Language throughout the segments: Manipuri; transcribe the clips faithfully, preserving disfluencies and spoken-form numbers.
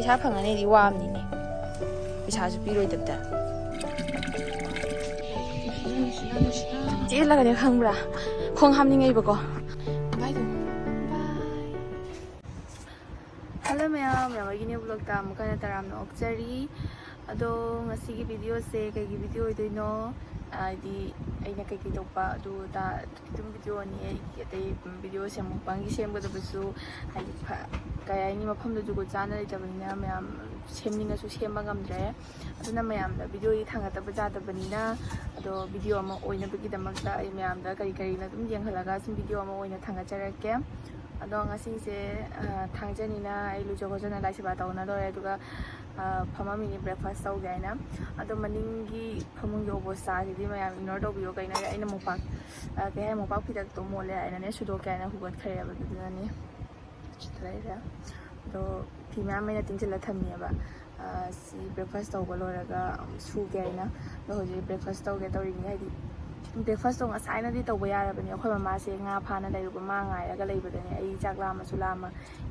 ꯄꯩꯁꯥ ꯐꯪꯉꯅꯤꯗꯤ ꯋꯥꯕꯅꯤꯅꯦ, ꯄꯩꯁꯥꯁꯨ ꯄꯤꯔꯣꯏꯗꯕꯗ꯫ ꯆꯦꯜꯂꯒꯅꯦ ꯈꯪꯕ꯭ꯔꯥ, ꯈꯣꯡ ꯍꯥꯝꯅꯤꯡꯉꯩꯕꯀꯣ꯫ ꯕꯥꯏꯗꯣ, ꯕꯥꯏ꯫ ꯍꯜꯂꯣ ꯃꯌꯥꯝ, ꯃꯌꯥꯝ ꯑꯩꯒꯤ ꯅ꯭ꯌꯨ ꯕ꯭ꯂꯣꯛꯇ ꯑꯃꯨꯛ ꯍꯟꯅ ꯇꯔꯥꯝꯅ ꯑꯣꯛꯆꯔꯤ꯫ ꯑꯗꯣ ꯉꯁꯤꯒꯤ ꯚꯤꯗꯤꯑꯣꯁꯦ ꯀꯩꯒꯤ ꯚꯤꯗꯤꯑꯣ ꯑꯣꯏꯗꯣꯏꯅꯣ? ꯍꯥꯏꯗꯤ ꯑꯩꯅ ꯀꯩꯀꯩ ꯇꯧꯕ ꯑꯗꯨ ꯑꯗꯥ ꯑꯗꯨꯝ ꯚꯤꯗꯤꯑꯣꯅꯤ꯫ ꯑꯩꯒꯤ ꯑꯇꯩ ꯚꯤꯗꯤꯑꯣꯁꯦ ꯃꯨꯛꯕꯥꯡꯒꯤ ꯁꯦꯝꯒꯗꯕꯁꯨ ꯍꯥꯏꯗꯤ ꯐ-, ꯀꯩ ꯍꯥꯏꯅꯤ, ꯃꯐꯝꯗꯨ ꯖꯨꯒꯣꯠ ꯆꯥꯅ ꯂꯩꯇꯕꯅꯤꯅ ꯃꯌꯥꯝ ꯁꯦꯝꯅꯤꯡꯉꯁꯨ ꯁꯦꯝꯕ ꯉꯝꯗ꯭ꯔꯦ꯫ ꯑꯗꯨꯅ ꯃꯌꯥꯝꯗ ꯚꯤꯗꯤꯑꯣꯗꯤ ꯊꯥꯡꯒꯠꯇꯕ ꯌꯥꯗꯕꯅꯤꯅ, ꯑꯗꯣ ꯚꯤꯗꯤꯑꯣ ꯑꯃ ꯑꯣꯏꯅꯕꯒꯤꯗꯃꯛꯇ ꯑꯩ ꯃꯌꯥꯝꯗ ꯀꯔꯤ ꯀꯔꯤꯅꯣ ꯑꯗꯨꯝ ꯌꯦꯡꯍꯜꯂꯒ ꯁꯨꯝ ꯚꯤꯗꯤꯑꯣ ꯑꯃ ꯑꯣꯏꯅ ꯊꯥꯡꯒꯠꯆꯔꯛꯀꯦ꯫ ꯑꯗꯣ ꯉꯁꯤꯁꯦ, ꯑ, ꯊꯥꯡꯖꯅꯤꯅ ꯑꯩ ꯂꯨꯖ ꯈꯣꯠꯆꯅ ꯂꯥꯏ ꯁꯦꯕꯥ ꯇꯧꯅ ꯂꯣꯏꯔꯦ, ꯑꯗꯨꯒ, ꯑ, ꯐꯝꯃꯝꯃꯤꯅꯤ ꯕ꯭ꯔꯦꯛꯐꯥꯁ ꯇꯧꯒꯦ ꯍꯥꯏꯅ꯫ ꯑꯗꯣ ꯃꯅꯤꯡꯒꯤ ꯐꯃꯨꯡꯒꯤ ꯑꯣꯄꯣꯖꯤꯠꯁꯤꯗꯤ ꯃꯌꯥꯝ ꯏꯒꯅꯣꯔ ꯇꯧꯕꯤꯌꯣ꯫ ꯀꯩꯅꯣ ꯍꯥꯏꯗꯤ ꯑꯩꯅ ꯃꯣꯝꯄꯥꯛ, ꯑ, ꯀꯩ ꯍꯥꯏ, ꯃꯣꯝꯄꯥꯛ ꯐꯤꯗꯛꯇꯣ ꯃꯣꯠꯂꯦ ꯍꯥꯏꯅꯅꯦ ꯁꯨꯗꯣꯛꯀꯦ ꯍꯥꯏꯅ ꯍꯨꯒꯠꯈ꯭ꯔꯦꯕ, ꯑꯗꯨꯗꯨꯅꯅꯦ ꯁꯤꯗ ꯂꯩꯔꯦ꯫ ꯑꯗꯣ ꯐꯤ ꯃꯌꯥꯝ ꯑꯩꯅ ꯇꯤꯡꯁꯤꯜꯂ ꯊꯝꯃꯤꯑꯕ꯫ ꯑ, ꯁꯤ ꯕ꯭ꯔꯦꯛꯐꯥꯁ ꯇꯧꯕ ꯂꯣꯏꯔꯒ ꯑꯃꯨꯛ ꯁꯨꯒꯦ ꯍꯥꯏꯅ꯫ ꯑꯗꯣ ꯍꯧꯖꯤꯛ ꯕ꯭ꯔꯦꯛꯐꯥꯁ ꯇꯧꯒꯦ ꯇꯧꯔꯤꯅꯤ꯫ ꯍꯥꯏꯗꯤ ꯕ꯭ꯔꯦꯛꯐꯥꯁꯇꯣ ꯉꯁꯥꯏꯅꯗꯤ ꯇꯧꯕ ꯌꯥꯔꯕꯅꯤ꯫ ꯑꯩꯈꯣꯏ ꯃꯃꯥꯁꯦ ꯉꯥ ꯐꯥꯅ ꯂꯩꯔꯨꯕ ꯃꯥ ꯉꯥꯏꯔꯒ ꯂꯩꯕꯗꯅꯦ ꯑꯩ ꯆꯥꯛ ꯂꯥꯝꯃꯁꯨ ꯂꯥꯝꯃ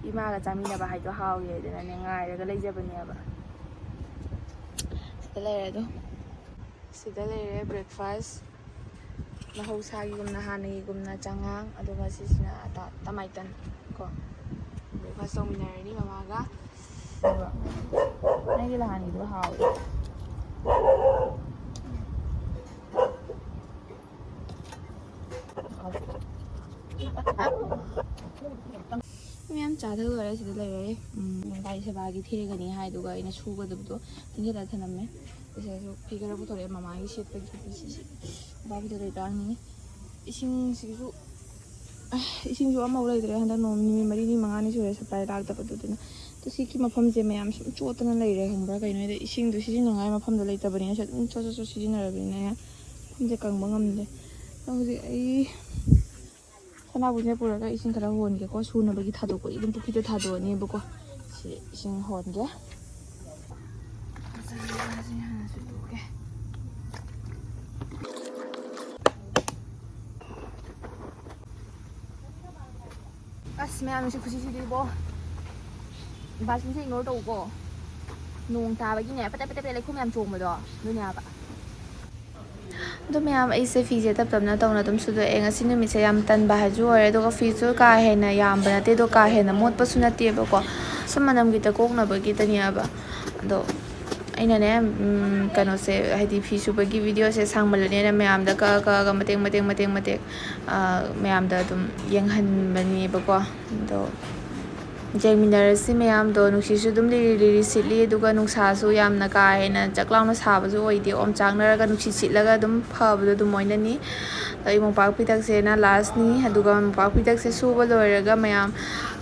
ꯏꯃꯥꯒ ꯆꯥꯃꯤꯟꯅꯕ ꯍꯥꯏꯗꯣ ꯍꯥꯎꯋꯦ ꯍꯥꯏꯗꯅꯅꯦ ꯉꯥꯏꯔꯒ ꯂꯩꯖꯕꯅꯦꯕ꯫ ꯁꯤꯗ ꯂꯩꯔꯦ ꯑꯗꯣ꯫ ꯁꯤꯗ ꯂꯩꯔꯦ ꯕ꯭ꯔꯦꯛꯐꯥꯁ꯫ ꯃꯍꯧꯁꯥꯒꯤꯒꯨꯝꯅ, ꯍꯥꯟꯅꯒꯤꯒꯨꯝꯅ ꯆꯉꯥꯡ, ꯑꯗꯨꯒ ꯁꯤꯁꯤꯅ ꯑꯇꯥ-, ꯇꯃꯥꯏꯇꯟ ꯀꯣ꯫ ꯕ꯭ꯔꯦꯛꯐꯥꯁ ꯇꯧꯃꯤꯟꯅꯔꯅꯤ ꯃꯃꯥꯒ꯫ ꯑꯗꯨꯒ ꯅꯪꯒꯤ ꯅꯍꯥꯟꯒꯤꯗꯣ ꯍꯥꯎꯋꯦ꯫ ꯃꯌꯥꯝ ꯆꯥꯊ ꯂꯣꯏꯔꯦ, ꯁꯤꯗ ꯂꯩꯔꯦ꯫ ꯎꯝ, ꯂꯥꯏ ꯁꯦꯕꯥꯒꯤ ꯊꯦꯡꯒꯅꯤ ꯍꯥꯏꯗꯨꯒ ꯑꯩꯅ ꯁꯨꯒꯗꯕꯗꯣ ꯇꯤꯡꯁꯤꯜꯂ ꯊꯅꯝꯃꯦ꯫ ꯁꯤꯗꯁꯨ ꯐꯤ ꯈꯔ ꯄꯨꯊꯣꯔꯛꯑꯦ ꯃꯃꯥꯒꯤ ꯁꯦꯠꯄꯒꯤ ꯐꯤꯁꯤꯁꯨ꯫ ꯕꯥꯕꯤꯗ ꯂꯩꯇꯥꯔꯅꯤ꯫ ꯏꯁꯤꯡꯁꯤꯁꯨ, ꯑ, ꯏꯁꯤꯡꯁꯨ ꯑꯃꯐꯥꯎ ꯂꯩꯇ꯭ꯔꯦ ꯍꯟꯗꯛ ꯅꯣꯡ ꯅꯨꯃꯤꯠ ꯃꯔꯤꯅꯤ ꯃꯉꯥꯅꯤ ꯁꯨꯔꯦ ꯁꯄ꯭ꯂꯥꯏ ꯂꯥꯛꯇꯕꯗꯨꯗꯨꯅ꯫ ꯑꯗꯣ ꯁꯤꯒꯤ ꯃꯐꯝꯁꯦ ꯃꯌꯥꯝ ꯁꯨꯝ ꯆꯣꯠꯇꯅ ꯂꯩꯔꯦ, ꯈꯪꯕ꯭ꯔꯥ? ꯀꯩꯅꯣ ꯍꯥꯏꯗꯤ ꯏꯁꯤꯡꯗꯣ ꯁꯤꯖꯤꯟꯅꯉꯥꯏ ꯃꯐꯝꯗꯣ ꯂꯩꯇꯕꯅꯤꯅ ꯁꯨꯝ ꯆꯣꯠ ꯆꯣꯠ ꯆꯣꯠ ꯁꯤꯖꯤꯟꯅꯔꯕꯅꯤꯅ ꯃꯐꯝꯁꯦ ꯀꯪꯕ ꯉꯝꯗꯦ꯫ ꯑꯗꯣ ꯍꯧꯖꯤꯛ ꯑꯩ ꯁꯅꯥꯕꯨꯟꯁꯦ ꯄꯨꯔꯒ ꯏꯁꯤꯡ ꯈꯔ ꯍꯣꯟꯒꯦꯀꯣ꯫ ꯁꯨꯅꯕꯒꯤ ꯊꯥꯗꯣꯛꯄ, ꯑꯗꯨꯝ ꯄꯨꯈ꯭ꯔꯤꯗ ꯊꯥꯗꯣꯛꯑꯅꯦꯕꯀꯣ꯫ ꯁꯤ ꯏꯁꯤꯡ ꯍꯣꯟꯒꯦ꯫ ꯁꯤ ꯍꯥꯟꯅ ꯁꯨꯗꯣꯛꯀꯦ꯫ ꯑꯁ, ꯃꯌꯥꯝ ꯅꯨꯡꯁꯤꯠ ꯈꯨꯁꯤꯠꯁꯤꯗꯤꯕꯣ꯫ ꯕꯥꯊꯔꯨꯝꯁꯦ ꯏꯒꯅꯣꯔ ꯇꯧꯀꯣ꯫ ꯅꯣꯡ ꯇꯥꯕꯒꯤꯅꯦ, ꯄꯦꯇꯦ ꯄꯦꯇꯦ ꯄꯦꯇꯦ ꯂꯩꯈꯣꯝ ꯌꯥꯝ ꯆꯣꯡꯕꯗꯣ, ꯑꯗꯨꯅꯦ ꯍꯥꯏꯕ꯫ ꯑꯗꯣ ꯃꯌꯥꯝ, ꯑꯩꯁꯦ ꯐꯤꯁꯦ ꯇꯞ ꯇꯞꯅ ꯇꯧꯅ ꯑꯗꯨꯝ ꯁꯨꯗꯣꯛꯑꯦ꯫ ꯉꯁꯤ ꯅꯨꯃꯤꯠꯁꯦ ꯌꯥꯝ ꯇꯟꯕ ꯍꯥꯏꯁꯨ ꯑꯣꯏꯔꯦ, ꯑꯗꯨꯒ ꯐꯤꯁꯨ ꯀꯥ ꯍꯦꯟꯅ ꯌꯥꯝꯕ ꯅꯠꯇꯦ, ꯑꯗꯣ ꯀꯥ ꯍꯦꯟꯅ ꯃꯣꯠꯄꯁꯨ ꯅꯠꯇꯦꯕꯀꯣ, ꯁꯨꯝ ꯃꯅꯝ ꯈꯤꯇ ꯀꯣꯛꯅꯕꯒꯤꯗꯅꯦꯕ꯫ ꯑꯗꯣ ꯑꯩꯅꯅꯦ, ꯎꯝ, ꯀꯩꯅꯣꯁꯦ, ꯍꯥꯏꯗꯤ ꯐꯤ ꯁꯨꯕꯒꯤ ꯚꯤꯗꯤꯑꯣꯁꯦ ꯁꯥꯡꯃꯜꯂꯅꯦꯅ ꯃꯌꯥꯝꯗ ꯀꯛꯑ ꯀꯛꯑꯒ ꯃꯇꯦꯛ ꯃꯇꯦꯛ ꯃꯇꯦꯛ ꯃꯇꯦꯛ, ꯑ, ꯃꯌꯥꯝꯗ ꯑꯗꯨꯝ ꯌꯦꯡꯍꯟꯕꯅꯦꯕꯀꯣ꯫ ꯑꯗꯣ ꯌꯦꯡꯃꯤꯟꯅꯔꯁꯤ ꯃꯌꯥꯝꯗꯣ꯫ ꯅꯨꯡꯁꯤꯠꯁꯨ ꯑꯗꯨꯝ ꯂꯤꯔꯤ ꯂꯤꯔꯤ ꯁꯤꯠꯂꯤ, ꯑꯗꯨꯒ ꯅꯨꯡꯁꯥꯁꯨ ꯌꯥꯝꯅ ꯀꯥ ꯍꯦꯟꯅ ꯆꯥꯛ ꯂꯥꯎꯅ ꯁꯥꯕꯁꯨ ꯑꯣꯏꯗꯦ, ꯑꯣꯝꯆꯥꯛꯅꯔꯒ ꯅꯨꯡꯁꯤꯠ ꯁꯤꯠꯂꯒ ꯑꯗꯨꯝ ꯐꯕꯗꯣ ꯑꯗꯨꯝ ꯑꯣꯏꯅꯅꯤ꯫ ꯑꯗꯣ ꯑꯩ ꯃꯣꯝꯄꯥꯛ ꯐꯤꯗꯛꯁꯦꯅ ꯂꯥꯁꯅꯤ, ꯑꯗꯨꯒ ꯃꯣꯝꯄꯥꯛ ꯐꯤꯗꯛꯁꯦ ꯁꯨꯕ ꯂꯣꯏꯔꯒ ꯃꯌꯥꯝ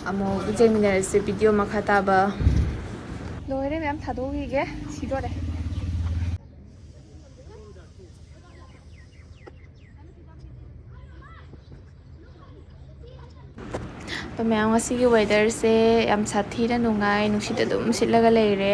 ꯑꯃꯨꯛ ꯌꯦꯡꯃꯤꯟꯅꯔꯁꯤ ꯚꯤꯗꯤꯑꯣ ꯃꯈꯥ ꯇꯥꯕ꯫ ꯂꯣꯏꯔꯦ ꯃꯌꯥꯝ, ꯊꯥꯗꯣꯛꯈꯤꯒꯦ, ꯁꯤꯗꯣꯔꯦ꯫ ꯑꯗꯣ ꯃꯌꯥꯝ, ꯉꯁꯤꯒꯤ ꯋꯦꯗꯔꯁꯦ ꯌꯥꯝ ꯁꯥꯊꯤꯅ ꯅꯨꯡꯉꯥꯏ, ꯅꯨꯡꯁꯤꯠ ꯑꯗꯨꯝ ꯁꯤꯠꯂꯒ ꯂꯩꯔꯦ꯫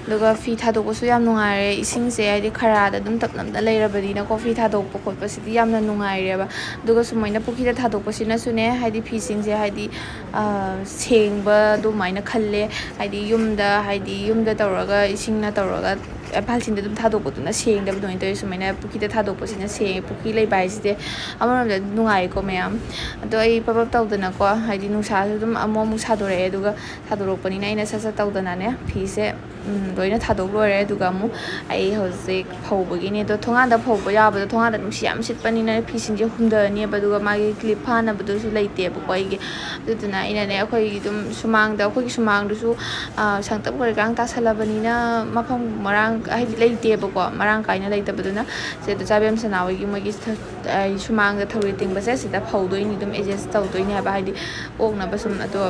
ꯑꯗꯨꯒ ꯐꯤ ꯊꯥꯗꯣꯛꯄꯁꯨ ꯌꯥꯝ ꯅꯨꯡꯉꯥꯏꯔꯦ, ꯏꯁꯤꯡꯁꯦ ꯍꯥꯏꯗꯤ ꯈꯔꯥꯗ ꯑꯗꯨꯝ ꯇꯞꯅꯞꯅ ꯂꯩꯔꯕꯅꯤꯅꯀꯣ, ꯐꯤ ꯊꯥꯗꯣꯛꯄ ꯈꯣꯠꯄꯁꯤꯗꯤ ꯌꯥꯝꯅ ꯅꯨꯡꯉꯥꯏꯔꯦꯕ꯫ ꯑꯗꯨꯒ ꯁꯨꯃꯥꯏꯅ ꯄꯨꯈ꯭ꯔꯤꯗ ꯊꯥꯗꯣꯛꯄꯁꯤꯅꯁꯨꯅꯦ, ꯍꯥꯏꯗꯤ ꯐꯤꯁꯤꯡꯁꯦ ꯍꯥꯏꯗꯤ, ꯑ, ꯁꯦꯡꯕ ꯑꯗꯨꯃꯥꯏꯅ ꯈꯜꯂꯦ꯫ ꯍꯥꯏꯗꯤ ꯌꯨꯝꯗ, ꯍꯥꯏꯗꯤ ꯌꯨꯝꯗ ꯇꯧꯔꯒ, ꯏꯁꯤꯡꯅ ꯇꯧꯔꯒ ꯕꯥꯜꯇꯤꯟꯗ ꯑꯗꯨꯝ ꯊꯥꯗꯣꯛꯄꯗꯨꯅ ꯁꯦꯡꯗꯕ ꯑꯗꯨꯃꯥꯏꯅ ꯇꯧꯋꯤ꯫ ꯁꯨꯃꯥꯏꯅ ꯄꯨꯈ꯭ꯔꯤꯗ ꯊꯥꯗꯣꯛꯄꯁꯤꯅ ꯁꯦꯡꯉꯦ꯫ ꯄꯨꯈ꯭ꯔꯤ ꯂꯩꯕ ꯍꯥꯏꯁꯤꯗꯤ ꯑꯃꯔꯣꯝꯗ ꯅꯨꯡꯉꯥꯏꯀꯣ ꯃꯌꯥꯝ꯫ ꯑꯗꯣ ꯑꯩ ꯄꯕꯞ ꯇꯧꯗꯅꯀꯣ, ꯍꯥꯏꯗꯤ ꯅꯨꯡꯁꯥꯁꯨ ꯑꯗꯨꯝ ꯑꯃꯨꯛ ꯑꯃꯨꯛ ꯁꯥꯗꯣꯔꯛꯑꯦ, ꯑꯗꯨꯒ ꯁꯥꯗꯣꯔꯛꯄꯅꯤꯅ ꯑꯩꯅ ꯁꯠ ꯁꯠ ꯇꯧꯗꯅꯅꯦ ꯐꯤꯁꯦ, ꯎꯝ, ꯂꯣꯏꯅ ꯊꯥꯗꯣꯛ ꯂꯣꯏꯔꯦ꯫ ꯑꯗꯨꯒ ꯑꯃꯨꯛ ꯑꯩ ꯍꯧꯖꯤꯛ ꯐꯧꯕꯒꯤꯅꯦ꯫ ꯑꯗꯣ ꯊꯣꯡꯒꯥꯟꯗ ꯐꯧꯕ ꯌꯥꯕꯗꯣ, ꯊꯣꯡꯒꯥꯟꯗ ꯅꯨꯡꯁꯤꯠ ꯌꯥꯝ ꯁꯤꯠꯄꯅꯤꯅ ꯐꯤꯁꯤꯡꯁꯦ ꯍꯨꯝꯊꯔꯅꯦꯕ, ꯑꯗꯨꯒ ꯃꯥꯒꯤ ꯀ꯭ꯂꯤꯞ ꯐꯥꯅꯕꯗꯨꯁꯨ ꯂꯩꯇꯦꯕꯀꯣ ꯑꯩꯒꯤ꯫ ꯑꯗꯨꯗꯨꯅ ꯑꯩꯅꯅꯦ, ꯑꯩꯈꯣꯏꯒꯤ ꯑꯗꯨꯝ ꯁꯨꯃꯥꯡꯗ, ꯑꯩꯈꯣꯏꯒꯤ ꯁꯨꯃꯥꯡꯗꯨꯁꯨ, ꯑ, ꯁꯪꯇꯞ ꯀꯩꯀꯥꯡ ꯇꯥꯁꯜꯂꯕꯅꯤꯅ ꯃꯐꯝ ꯃꯔꯥꯡ, ꯍꯥꯏꯗꯤ ꯂꯩꯇꯦꯕꯀꯣ, ꯃꯔꯥꯡ ꯀꯥꯏꯅ ꯂꯩꯇꯕꯗꯨꯅ ꯁꯤꯗ ꯆꯥꯕꯦꯝ ꯁꯅꯥ ꯍꯣꯏꯒꯤ ꯃꯣꯏꯒꯤ ꯊ-, ꯑ, ꯁꯨꯃꯥꯡꯗ ꯊꯧꯔꯤ ꯇꯤꯡꯕꯁꯦ ꯁꯤꯗ ꯐꯧꯗꯣꯏꯅꯤ, ꯑꯗꯨꯝ ꯑꯦꯗꯖꯁ ꯇꯧꯗꯣꯏꯅꯤ ꯍꯥꯏꯕ, ꯍꯥꯏꯗꯤ ꯑꯣꯛꯅꯕ ꯁꯨꯝ꯫ ꯑꯗꯣ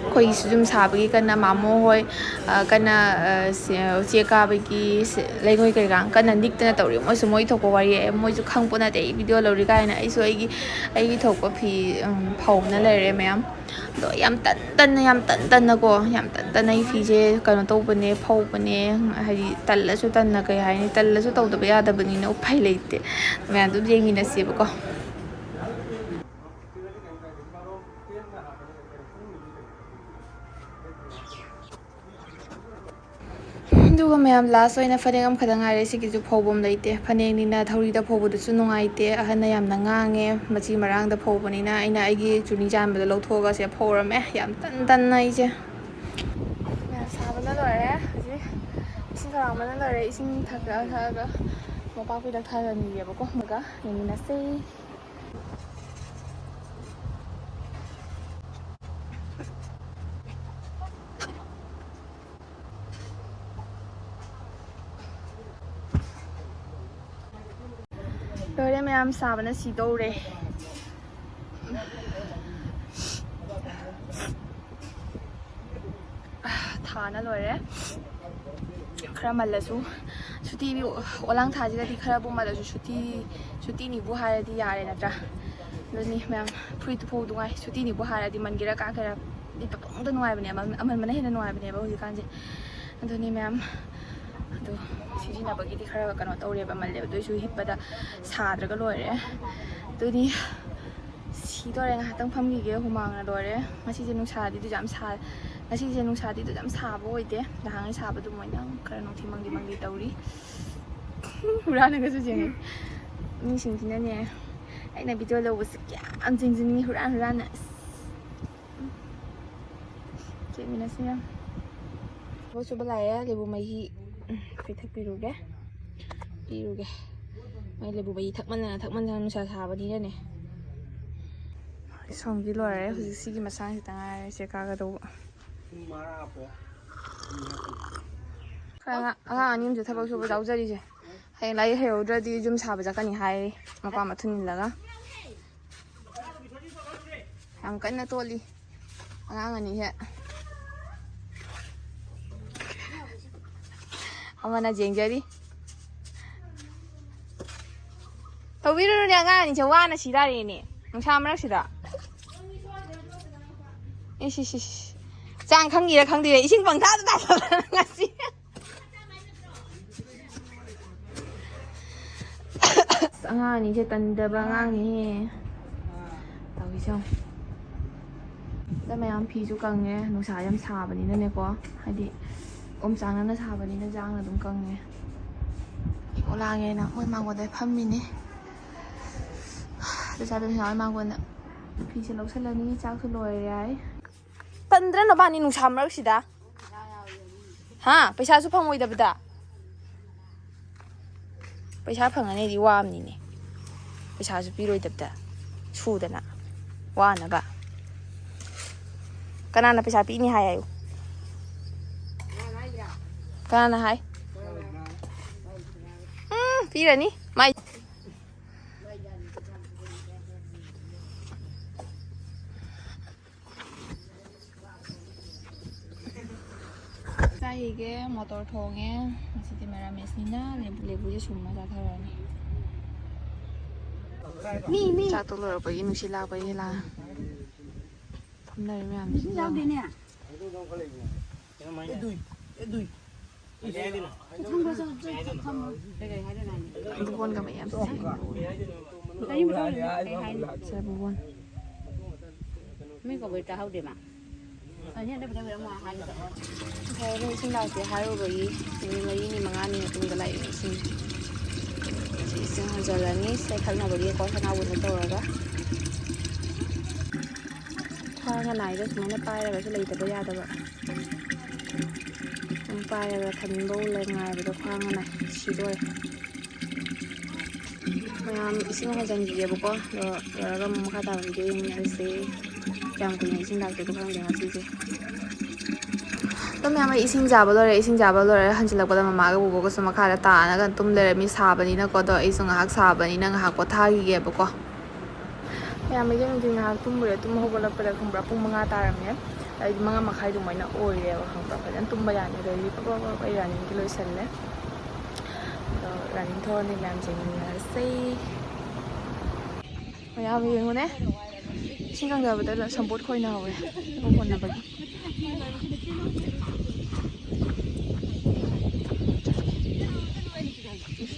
ꯑꯩꯈꯣꯏꯒꯤꯁꯨ ꯌꯨꯝ ꯁꯥꯕꯒꯤ ꯀꯟꯅ ꯃꯥꯃꯣ ꯍꯣꯏ, ꯑ, ꯀꯟꯅ, ꯑ, ꯁꯦ-, ꯆꯦꯛ ꯀꯥꯕꯒꯤ ꯁꯦ-, ꯂꯩꯉꯣꯏ ꯀꯩꯀꯥ ꯀꯟꯅ ꯅꯤꯛꯇꯅ ꯇꯧꯔꯤ꯫ ꯃꯣꯏꯁꯨ ꯃꯣꯏ ꯊꯣꯛꯄ ꯋꯥꯔꯤ, ꯃꯣꯏꯁꯨ ꯈꯪꯄꯣꯠ ꯅꯠꯇꯦ ꯑꯩ ꯚꯤꯗꯤꯑꯣ ꯂꯧꯔꯤ ꯀꯥꯏꯅ꯫ ꯑꯩꯁꯨ ꯑꯩꯒꯤ, ꯑꯩꯒꯤ ꯊꯣꯛꯄ ꯐꯤ, ꯎꯝ, ꯐꯧꯅ ꯂꯩꯔꯦ ꯃꯌꯥꯝ꯫ ꯑꯗꯣ ꯌꯥꯝ ꯇꯟ ꯇꯟꯅ, ꯌꯥꯝ ꯇꯟ ꯇꯟꯅꯀꯣ, ꯌꯥꯝ ꯇꯟ ꯇꯟꯅ ꯑꯩ ꯐꯤꯁꯦ ꯀꯩꯅꯣ ꯇꯧꯕꯅꯦ, ꯐꯧꯕꯅꯦ꯫ ꯍꯥꯏꯗꯤ ꯇꯜꯂꯁꯨ ꯇꯟꯅ, ꯀꯩ ꯍꯥꯏꯅꯤ, ꯇꯜꯂꯁꯨ ꯇꯧꯗꯕ ꯌꯥꯗꯕꯅꯤꯅ ꯎꯄꯥꯏ ꯂꯩꯇꯦ꯫ ꯃꯌꯥꯝ ꯑꯗꯨꯝ ꯌꯦꯡꯃꯤꯟꯅꯁꯦꯕꯀꯣ꯫ ꯑꯗꯨꯒ ꯃꯌꯥꯝ, ꯂꯥꯁ ꯑꯣꯏꯅ ꯐꯅꯦꯛ ꯑꯃꯈꯛꯇ ꯉꯥꯏꯔꯦ꯫ ꯁꯤꯒꯤꯁꯨ ꯐꯧꯕꯝ ꯂꯩꯇꯦ꯫ ꯐꯅꯦꯛꯅꯤꯅ ꯊꯧꯔꯤꯗ ꯐꯧꯕꯗꯨꯁꯨ ꯅꯨꯡꯉꯥꯏꯇꯦ, ꯑꯍꯟꯅ ꯌꯥꯝꯅ ꯉꯥꯡꯉꯦ꯫ ꯃꯆꯤ ꯃꯔꯥꯡꯗ ꯐꯧꯕꯅꯤꯅ ꯑꯩꯅ ꯑꯩꯒꯤ ꯆꯨꯅꯤ ꯆꯥꯟꯕꯗꯣ ꯂꯧꯊꯣꯛꯑꯒ ꯁꯦ ꯐꯧꯔꯝꯃꯦ꯫ ꯌꯥꯝ ꯇꯟ ꯇꯟꯅ ꯑꯩꯁꯦ꯫ ꯃꯌꯥꯝ ꯁꯥꯕꯅ ꯂꯣꯏꯔꯦ꯫ ꯍꯧꯖꯤꯛ ꯏꯁꯤꯡ ꯈꯧꯔꯥꯡꯕꯅ ꯂꯣꯏꯔꯦ꯫ ꯏꯁꯤꯡ ꯊꯛꯑ ꯊꯛꯑꯒ ꯃꯣꯝꯄꯥꯛ ꯐꯤꯗꯛ ꯊꯥꯖꯟꯕꯤꯔꯦꯕꯀꯣ꯫ ꯑꯗꯨꯒ ꯌꯦꯡꯃꯤꯟꯅꯁꯦ꯫ ꯂꯣꯏꯔꯦ ꯃꯌꯥꯝ, ꯁꯥꯕꯅ ꯁꯤꯗꯧꯔꯦ꯫ ꯊꯥꯅ ꯂꯣꯏꯔꯦ꯫ ꯈꯔ ꯃꯜꯂꯁꯨ ꯁꯨꯇꯤ, ꯑꯣꯂꯥꯡ ꯊꯥꯁꯤꯗꯗꯤ ꯈꯔꯕꯨ ꯃꯜꯂꯁꯨ ꯁꯨꯇꯤ, ꯁꯨꯇꯤꯅꯤꯕꯨ ꯍꯥꯏꯔꯗꯤ ꯌꯥꯔꯦ ꯅꯠꯇ꯭ꯔꯥ? ꯑꯗꯨꯅꯤ ꯃꯌꯥꯝ, ꯐꯨꯔꯤꯠ ꯐꯧꯗꯨꯉꯥꯏ꯫ ꯁꯨꯇꯤꯅꯤꯕꯨ ꯍꯥꯏꯔꯗꯤ ꯃꯟꯒꯦꯔꯥ ꯀꯥꯈꯦꯔꯥ ꯂꯤꯠꯄ ꯄꯪꯗ ꯅꯨꯡꯉꯥꯏꯕꯅꯦꯕ꯫ ꯑꯃꯟꯕꯅ ꯍꯦꯟꯅ ꯅꯨꯡꯉꯥꯏꯕꯅꯦꯕ ꯍꯧꯖꯤꯛꯀꯥꯟꯁꯦ꯫ ꯑꯗꯨꯅꯤ ꯃꯌꯥꯝ, ꯑꯗꯣ ꯁꯤꯖꯤꯟꯅꯕꯒꯤꯗꯤ ꯈꯔ ꯀꯩꯅꯣ ꯇꯧꯔꯦꯕ, ꯃꯜꯂꯦꯕ꯫ ꯑꯗꯨ ꯑꯣꯏꯁꯨ ꯍꯤꯞꯄꯗ ꯁꯥꯗ꯭ꯔꯒ ꯂꯣꯏꯔꯦ꯫ ꯑꯗꯨꯗꯤ ꯁꯤꯗꯣꯔꯦ꯫ ꯉꯥꯏꯍꯥꯛꯇꯪ ꯐꯝꯈꯤꯒꯦ, ꯍꯨꯃꯥꯡꯅ ꯂꯣꯏꯔꯦ꯫ ꯉꯁꯤꯁꯦ ꯅꯨꯡꯁꯥꯗꯤ ꯑꯗꯨꯁꯨ ꯌꯥꯝ ꯁꯥ-, ꯉꯁꯤꯁꯦ ꯅꯨꯡꯁꯥꯗꯤ ꯑꯗꯨꯁꯨ ꯌꯥꯝ ꯁꯥꯕ ꯑꯣꯏꯗꯦ꯫ ꯅꯍꯥꯟꯉꯩ ꯁꯥꯕ ꯑꯗꯨꯃꯥꯏꯅ ꯈꯔ ꯅꯨꯡꯊꯤ ꯃꯪꯂꯤ ꯃꯪꯂꯤ ꯇꯧꯔꯤ꯫ ꯍꯨꯔꯥꯟꯂꯒꯁꯨ ꯌꯦꯡꯉꯦ꯫ ꯃꯤꯁꯤꯡꯁꯤꯅꯅꯦ, ꯑꯩꯅ ꯚꯤꯗꯤꯑꯣ ꯂꯧꯕꯁꯦ ꯀꯌꯥꯝ ꯌꯦꯡꯁꯤꯟꯅꯤꯡꯉꯤ, ꯍꯨꯔꯥꯟ ꯍꯨꯔꯥꯟꯅ꯫ ꯑꯁ꯫ ꯆꯦꯟꯃꯤꯟꯅꯁꯤ ꯃꯌꯥꯝ꯫ ꯊꯕꯛ ꯁꯨꯕ ꯂꯥꯛꯑꯦ, ꯂꯦꯕꯨ ꯃꯍꯤ ꯄꯤꯊꯛꯄꯤꯔꯨꯒꯦ, ꯄꯤꯔꯨꯒꯦ꯫ ꯃꯣꯏ ꯂꯦꯕꯨ ꯃꯍꯤ ꯊꯛꯃꯟꯗꯅ, ꯊꯛꯃꯟꯗꯅ ꯅꯨꯡꯁꯥ ꯁꯥꯕꯅꯤꯅꯅꯦ꯫ ꯁꯣꯝꯒꯤ ꯂꯣꯏꯔꯦ, ꯍꯧꯖꯤꯛ ꯁꯤꯒꯤ ꯃꯁꯥꯡꯁꯤꯗ ꯉꯥꯏꯔꯦ ꯁꯦ ꯀꯥꯒꯗꯧꯕ꯫ ꯑꯉꯥꯡ, ꯑꯉꯥꯡ ꯑꯅꯤ ꯑꯃꯁꯨ ꯊꯕꯛ ꯁꯨꯕ ꯌꯥꯎꯖꯔꯤꯁꯦ꯫ ꯍꯌꯦꯡ ꯂꯥꯏꯔꯤꯛ ꯍꯩꯍꯧꯗ꯭ꯔꯗꯤ ꯌꯨꯝ ꯁꯥꯕ ꯆꯠꯀꯅꯤ ꯍꯥꯏꯔꯤ, ꯃꯄꯥ ꯃꯊꯨꯟ ꯏꯜꯂꯒ꯫ ꯌꯥꯝ ꯀꯟꯅ ꯇꯣꯜꯂꯤ ꯑꯉꯥꯡ ꯑꯅꯤꯁꯦ꯫ ꯑꯃꯅ ꯌꯦꯡꯖꯔꯤ꯫ ꯇꯧꯕꯤꯔꯨꯅꯨꯅꯦ, ꯑꯉꯥꯡ ꯑꯅꯤꯁꯦ ꯋꯥꯅ ꯁꯤꯗꯥꯔꯦꯅꯦ ꯅꯨꯡꯁꯥ ꯃꯔꯛꯁꯤꯗ꯫ ꯏꯁ, ꯏꯁ, ꯏꯁ꯫ ꯆꯥꯡ ꯈꯪꯉꯤꯔꯥ ꯈꯪꯗꯦ, ꯏꯁꯤꯡ ꯄꯪꯊꯥꯗ ꯊꯥꯗꯕ ꯉꯁꯤ꯫ ꯑꯁ, ꯑꯉꯥꯡ ꯑꯅꯤꯁꯦ ꯇꯟꯗꯕ ꯑꯉꯥꯡꯅꯤꯍꯦ꯫ ꯇꯧꯔꯤꯁꯦ ꯌꯦꯡꯉꯣ꯫ ꯑꯗ ꯃꯌꯥꯝ ꯐꯤꯁꯨ ꯀꯪꯉꯦ, ꯅꯨꯡꯁꯥ ꯌꯥꯝ ꯁꯥꯕꯅꯤꯅꯅꯦꯀꯣ, ꯍꯥꯏꯗꯤ ꯑꯣꯝ ꯆꯥꯡꯅꯅ ꯁꯥꯕꯅꯤꯅ ꯆꯥꯡꯅ ꯑꯗꯨꯝ ꯀꯪꯉꯦ꯫ ꯑꯣ ꯂꯥꯡꯉꯦꯅ ꯃꯣꯏ ꯃꯥꯡꯒꯣꯟꯗ ꯐꯝꯃꯤꯅꯦ꯫ ꯆꯥꯛ ꯆꯥꯗꯕꯁꯨ ꯌꯥꯎꯋꯦ ꯃꯥꯡꯒꯣꯟꯗ꯫ ꯐꯤꯁꯦ ꯂꯧꯁꯜꯂꯅꯤ, ꯆꯥꯛꯁꯨ ꯂꯣꯏꯔꯦ ꯍꯥꯏ꯫ ꯇꯟꯗ꯭ꯔ ꯅꯕꯥꯅꯤ ꯅꯨꯡꯁꯥ ꯃꯔꯛꯁꯤꯗ? ꯍꯥ? ꯄꯩꯁꯥꯁꯨ ꯐꯪꯉꯣꯏꯗꯕꯗ? ꯄꯩꯁꯥ ꯐꯪꯉꯅꯤꯗꯤ ꯋꯥꯕꯅꯤꯅꯦ꯫ ꯄꯩꯁꯥꯁꯨ ꯄꯤꯔꯣꯏꯗꯕꯗ꯫ ꯁꯨꯗꯅ꯫ ꯋꯥꯅꯕ꯫ ꯀꯅꯥꯅ ꯄꯩꯁꯥ ꯄꯤꯅꯤ ꯍꯥꯏ ꯍꯥꯏꯌꯨ? ꯀꯅꯥꯅ ꯍꯥꯏ? ꯎꯝ, ꯄꯤꯔꯅꯤ꯫ ꯃꯥꯏ ꯆꯥꯏꯒꯦ, ꯃꯣꯇꯣꯔ ꯊꯣꯡꯉꯦ꯫ ꯉꯁꯤꯗꯤ ꯃꯦꯔꯥꯃꯦꯁꯅꯤꯅ ꯂꯦꯕꯨ-, ꯂꯦꯕꯨꯁꯦ ꯁꯨꯝꯃ ꯆꯥꯊꯔꯅꯤ꯫ ꯃꯤ, ꯃꯤ꯫ ꯆꯥꯛ ꯇꯣꯛ ꯂꯣꯏꯔꯛꯄꯒꯤ ꯅꯨꯡꯁꯤꯠ ꯂꯥꯛꯄꯒꯤ ꯂꯥꯡ-, ꯐꯝꯅꯔꯤ ꯃꯌꯥꯝꯁꯤꯅ꯫ ꯌꯥꯎꯗꯦꯅꯦ꯫ ꯑꯦ, ꯗꯨꯏ꯫ ꯑꯦ, ꯗꯨꯏ꯫ ꯕꯨꯕꯣꯟꯒ ꯃꯌꯥꯝ ꯁꯦꯝꯕ꯫ ꯁꯦ, ꯕꯨꯕꯣꯟ꯫ ꯃꯤ ꯀꯧꯕꯩ ꯇꯥꯍꯧꯗꯦ ꯃꯥ꯫ ꯉꯁꯥꯏ ꯑꯗꯨꯝ ꯏꯁꯤꯡ ꯂꯥꯛꯇꯦ ꯍꯥꯏꯔꯨꯕꯒꯤ ꯅꯨꯃꯤꯠ ꯃꯔꯤꯅꯤ ꯃꯉꯥꯅꯤ ꯃꯇꯨꯡꯗ ꯂꯥꯛꯏ ꯏꯁꯤꯡ꯫ ꯁꯤ ꯏꯁꯤꯡ ꯍꯣꯟꯖꯜꯂꯅꯤ ꯁꯦ ꯊꯛꯅꯕꯒꯤꯀꯣ ꯁꯅꯥꯕꯨꯟꯗ ꯇꯧꯔꯒ꯫ ꯈ꯭ꯋꯥꯡꯒ ꯅꯥꯏꯗ ꯁꯨꯃꯥꯏꯅ ꯄꯥꯏꯔꯒꯁꯨ ꯂꯩꯇꯕ ꯌꯥꯗꯕ꯫ ꯑꯗꯨꯝ ꯄꯥꯏꯔꯒ ꯊꯝꯕꯧ ꯂꯩ ꯉꯥꯏꯕꯗꯣ ꯈ꯭ꯋꯥꯡꯒ ꯅꯥꯏ꯫ ꯁꯤꯗꯣꯔꯦ꯫ ꯃꯌꯥꯝ ꯏꯁꯤꯡ ꯍꯣꯟꯖꯟꯈꯤꯒꯦꯕꯀꯣ꯫ ꯑꯗꯣ ꯂꯣꯏꯔꯒ ꯑꯃꯨꯛ ꯃꯈꯥ ꯇꯥꯕ ꯚꯤꯗꯤꯑꯣ ꯌꯦꯡꯃꯤꯟꯅꯔꯁꯤ꯫ ꯀꯌꯥꯝ ꯀꯨꯏꯅ ꯏꯁꯤꯡ ꯂꯥꯛꯇꯣꯏꯅꯣ ꯈꯪꯗꯦ ꯉꯁꯤꯁꯦ꯫ ꯑꯗꯣ ꯃꯌꯥꯝ ꯑꯩ ꯏꯁꯤꯡ ꯆꯥꯕ ꯂꯣꯏꯔꯦ꯫ ꯏꯁꯤꯡ ꯆꯥꯕ ꯂꯣꯏꯔꯦ ꯍꯟꯖꯤꯜꯂꯛꯄꯗ ꯃꯃꯥꯒ ꯕꯣꯕꯣꯒꯁꯨ ꯃꯈꯥꯗ ꯇꯥꯅꯒ ꯇꯨꯝ ꯂꯩꯔꯝꯃꯤ ꯁꯥꯕꯅꯤꯅꯀꯣ꯫ ꯑꯗꯣ ꯑꯩꯁꯨ ꯉꯥꯏꯍꯥꯛ ꯁꯥꯕꯅꯤꯅ ꯉꯥꯏꯍꯥꯛ ꯄꯣꯊꯥꯈꯤꯒꯦꯕꯀꯣ꯫ ꯃꯌꯥꯝ ꯑꯩꯁꯦ ꯅꯨꯡꯊꯤꯜ ꯉꯥꯏꯍꯥꯛ ꯇꯨꯝꯃꯨꯔꯦ꯫ ꯇꯨꯝꯕ ꯍꯧꯒꯠꯂꯛꯄꯗ ꯈꯪꯕ꯭ꯔꯥ ꯄꯨꯡ ꯃꯉꯥ ꯇꯥꯔꯝꯃꯦ꯫ ꯑꯩꯗꯤ ꯃꯉꯥ ꯃꯈꯥꯏ ꯑꯗꯨꯃꯥꯏꯅ ꯑꯣꯏꯔꯦꯕ ꯈꯪꯕ꯭ꯔꯥ꯫ ꯐꯖꯅ ꯇꯨꯝꯕ ꯌꯥꯅꯤ꯫ ꯑꯗꯩꯗꯤ ꯄꯞ ꯄꯞ ꯄꯞ ꯑꯩ ꯔꯟꯅꯤꯡꯒꯤ ꯂꯣꯏꯁꯜꯂꯦ꯫ ꯑꯗꯣ ꯔꯟꯅꯤꯡ ꯊꯣꯛꯑꯅꯤ ꯃꯌꯥꯝ ꯌꯦꯡꯃꯤꯟꯅꯔꯁꯦ꯫ ꯃꯌꯥꯝ ꯌꯦꯡꯉꯨꯅꯦ꯫ ꯏꯁꯤꯡ ꯀꯪꯗꯕꯗ ꯁꯝꯄꯣꯠ ꯈꯣꯏꯅꯍꯧꯔꯦ꯫ ꯏꯔꯨ ꯍꯣꯟꯅꯕꯒꯤ꯫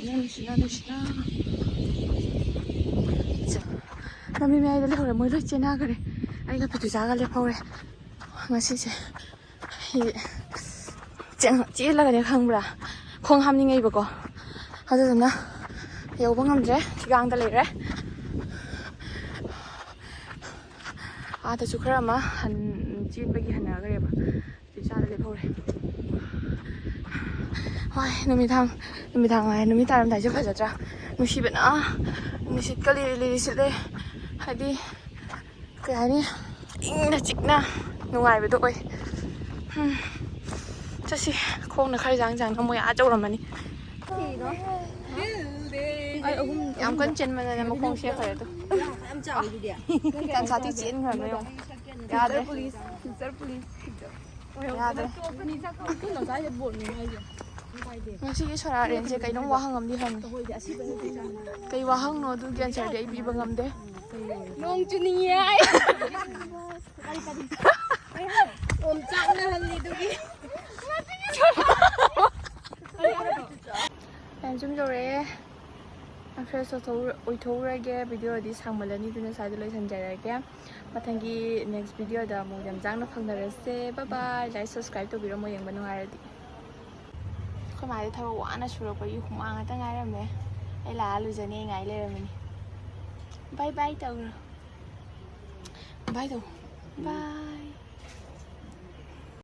ꯅꯨꯡꯁꯤꯅ, ꯅꯨꯡꯁꯤꯅ, ꯅꯨꯡꯁꯤꯅ꯫ ꯂꯝꯕꯤ ꯃꯌꯥꯏꯗ ꯂꯩꯍꯧꯔꯦ꯫ ꯃꯣꯏ ꯂꯣꯏ ꯆꯦꯟꯅꯈ꯭ꯔꯦ꯫ ꯑꯩꯒ ꯄꯤꯇꯨꯆꯥꯒ ꯂꯦꯞꯍꯧꯔꯦ ꯉꯁꯤꯁꯦ꯫ ꯑꯩ ꯆꯦꯜꯂꯒꯅꯦ ꯈꯪꯕ꯭ꯔꯥ, ꯈꯣꯡ ꯍꯥꯝꯅꯤꯡꯉꯩꯕꯀꯣ꯫ ꯑꯗꯨꯗꯨꯅ ꯌꯧꯕ ꯉꯝꯗ꯭ꯔꯦ, ꯊꯤꯒꯥꯡꯗ ꯂꯩꯔꯦ꯫ ꯑꯥꯗꯁꯨ ꯈꯔ ꯑꯃ ꯍꯟ ꯆꯦꯟꯕꯒꯤ ꯍꯟꯅꯈ꯭ꯔꯦꯕ꯫ ꯆꯦ ꯆꯥꯗ ꯂꯦꯞꯍꯧꯔꯦ꯫ ꯍꯣꯏ, ꯅꯨꯃꯤꯗꯥꯡ, ꯅꯨꯃꯤꯗꯥꯡ ꯍꯥꯏ, ꯅꯨꯃꯤꯠ ꯇꯥꯔꯝꯗꯥꯏꯁꯦ ꯐꯖꯗ꯭ꯔꯥ? ꯅꯨꯡꯁꯤꯕꯅ, ꯅꯨꯡꯁꯤꯠꯀ ꯂꯤꯔꯤ ꯂꯤꯔꯤ ꯁꯤꯠꯂꯦ꯫ ꯍꯥꯏꯗꯤ, ꯀꯩ ꯍꯥꯏꯅꯤ, ꯏꯪꯅ ꯆꯤꯛꯅ ꯅꯨꯡꯉꯥꯏꯕꯗꯣ ꯑꯣꯏ꯫ ꯎꯝ, ꯆꯠꯁꯤ꯫ ꯈꯣꯡꯅ ꯈꯔ ꯌꯥꯡ ꯌꯥꯡꯅ ꯃꯣꯏ ꯑꯥ ꯌꯧꯔꯝꯃꯅꯤ꯫ ꯑꯩ ꯑꯍꯨꯝ ꯌꯥꯝ ꯀꯟꯅ ꯆꯦꯟꯕꯗꯅ ꯃꯈꯣꯡ ꯁꯦꯛꯈ꯭ꯔꯦ ꯑꯗꯣ꯫ ꯌꯥꯝ ꯆꯥꯎꯋꯤꯗꯨꯗꯤ꯫ ꯌꯥꯝ ꯁꯥꯊꯤ ꯆꯦꯟꯈ꯭ꯔꯕꯅꯦ ꯌꯦꯡꯉꯣ꯫ ꯌꯥꯗ꯭ꯔꯦ꯫ ꯌꯥꯗ꯭ꯔꯦ꯫ ꯉꯁꯤꯒꯤ ꯁꯣꯔꯥꯔꯦꯟꯁꯦ ꯀꯩꯅꯣꯝ ꯋꯥꯍꯪ ꯑꯃꯗꯤ ꯍꯪꯉꯤ꯫ ꯀꯩ ꯋꯥꯍꯪꯅꯣ ꯑꯗꯨꯒꯤ ꯑꯟꯁꯔꯗꯤ ꯑꯩ ꯄꯤꯕ ꯉꯝꯗꯦ꯫ ꯅꯣꯡ ꯆꯨꯅꯤꯡꯉꯦ ꯍꯥꯏ꯫ ꯑꯣꯝꯆꯥꯛꯅꯍꯜꯂꯤꯗꯨꯒꯤ꯫ ꯌꯥꯝ ꯆꯨꯝ ꯌꯧꯔꯛꯑꯦ꯫ ꯐ꯭ꯔꯦꯁ ꯑꯣꯏꯊꯣꯛꯎꯔꯒꯦ꯫ ꯚꯤꯗꯤꯑꯣꯗꯤ ꯁꯥꯡꯃꯜꯂꯅꯤ, ꯑꯗꯨꯅ ꯁ꯭ꯋꯥꯏꯗ ꯂꯣꯏꯁꯤꯟꯖꯔꯒꯦ꯫ ꯃꯊꯪꯒꯤ ꯅꯦꯛꯁ ꯚꯤꯗꯤꯑꯣꯗ ꯑꯃꯨꯛ ꯌꯥꯝ ꯆꯥꯡꯅ ꯐꯪꯅꯔꯁꯦ꯫ ꯕꯥꯏ ꯕꯥꯏ꯫ ꯂꯥꯏꯛ, ꯁꯕꯁꯀ꯭ꯔꯥꯏꯕ ꯇꯧꯕꯤꯔꯝꯃꯣ, ꯌꯦꯡꯕ ꯅꯨꯡꯉꯥꯏꯔꯗꯤ꯫ ꯑꯩꯈꯣꯏ ꯃꯥꯗꯤ ꯊꯕꯛ ꯋꯥꯅ ꯁꯨꯔꯛꯄꯒꯤ ꯍꯨꯃꯥꯡ ꯉꯥꯛꯇ ꯉꯥꯏꯔꯝꯃꯦ꯫ ꯑꯩ ꯂꯥꯛꯑ ꯂꯨꯖꯅꯤ, ꯑꯩ ꯉꯥꯏ ꯂꯩꯔꯝꯃꯤꯅꯤ꯫ ꯕꯥꯏ ꯕꯥꯏ ꯇꯧꯔꯣ꯫ ꯕꯥꯏ ꯇꯧ꯫ ꯕꯥꯏ꯫